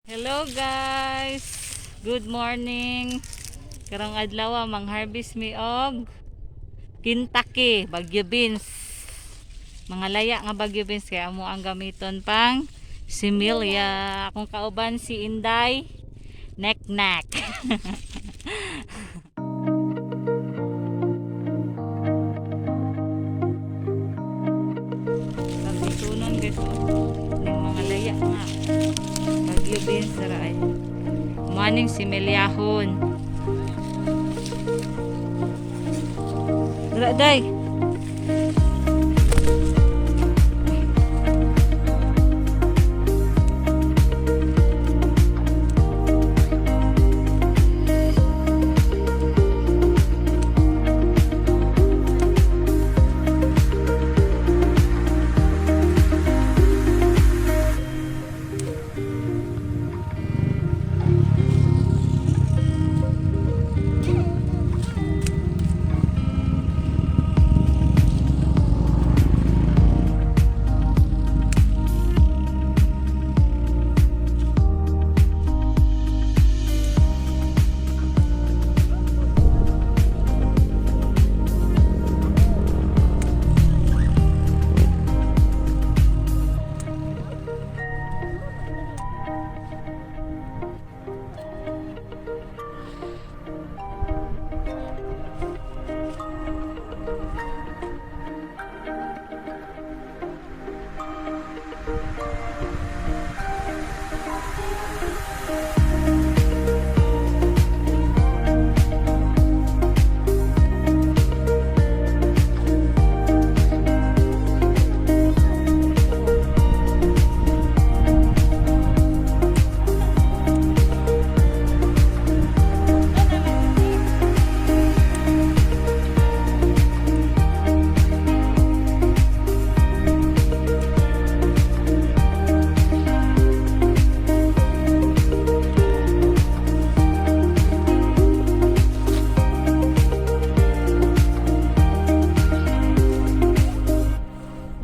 Hello guys! Good morning! Karong adlaw mang-harvest mi og Kentucky Bagyo beans. Mga laya nga Bagyo beans kaya amo ang gamiton pang similya. Akong kauban si Inday Nek Nek. Pagitunon guys, oh. Ning mga laya nga Bagyo beans ra ay. Maning similyahon. Dara day.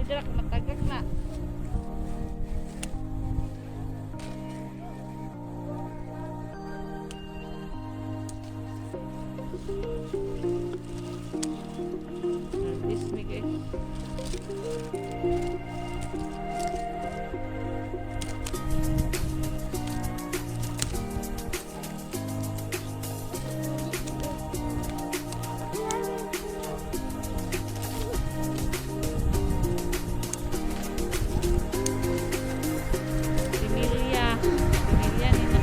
Dira ka matagak na. Harvest mi guys. Similya. Similya ni na.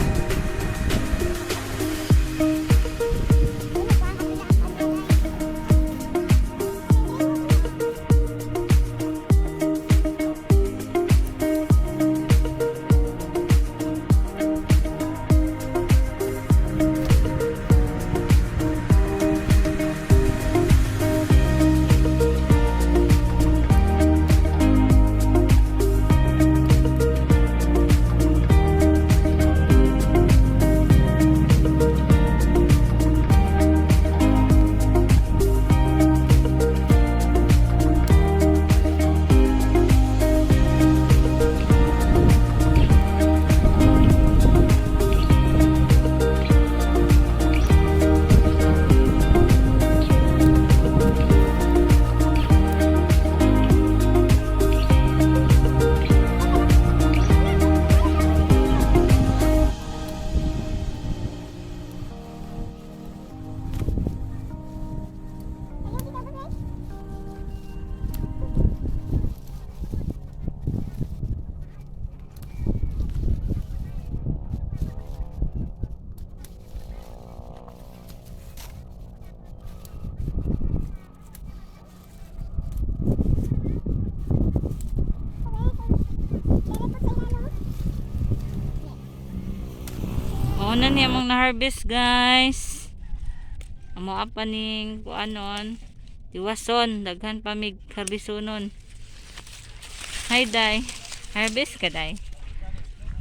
Mao na niya among na-harvest, guys. Amo pa ning kuanon. Tiwason, daghan pa mig harbisonon. Hi day. Harvest ka day.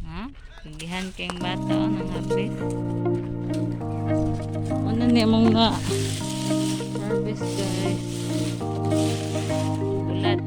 Ha? Gihan kayong bata oh, nang harvest. Ano niya among na harvest, guys. Ulad.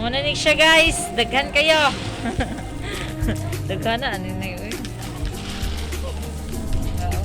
Muna ni siya, guys. Daghan kayo. Daghan na ano na yun. Oo.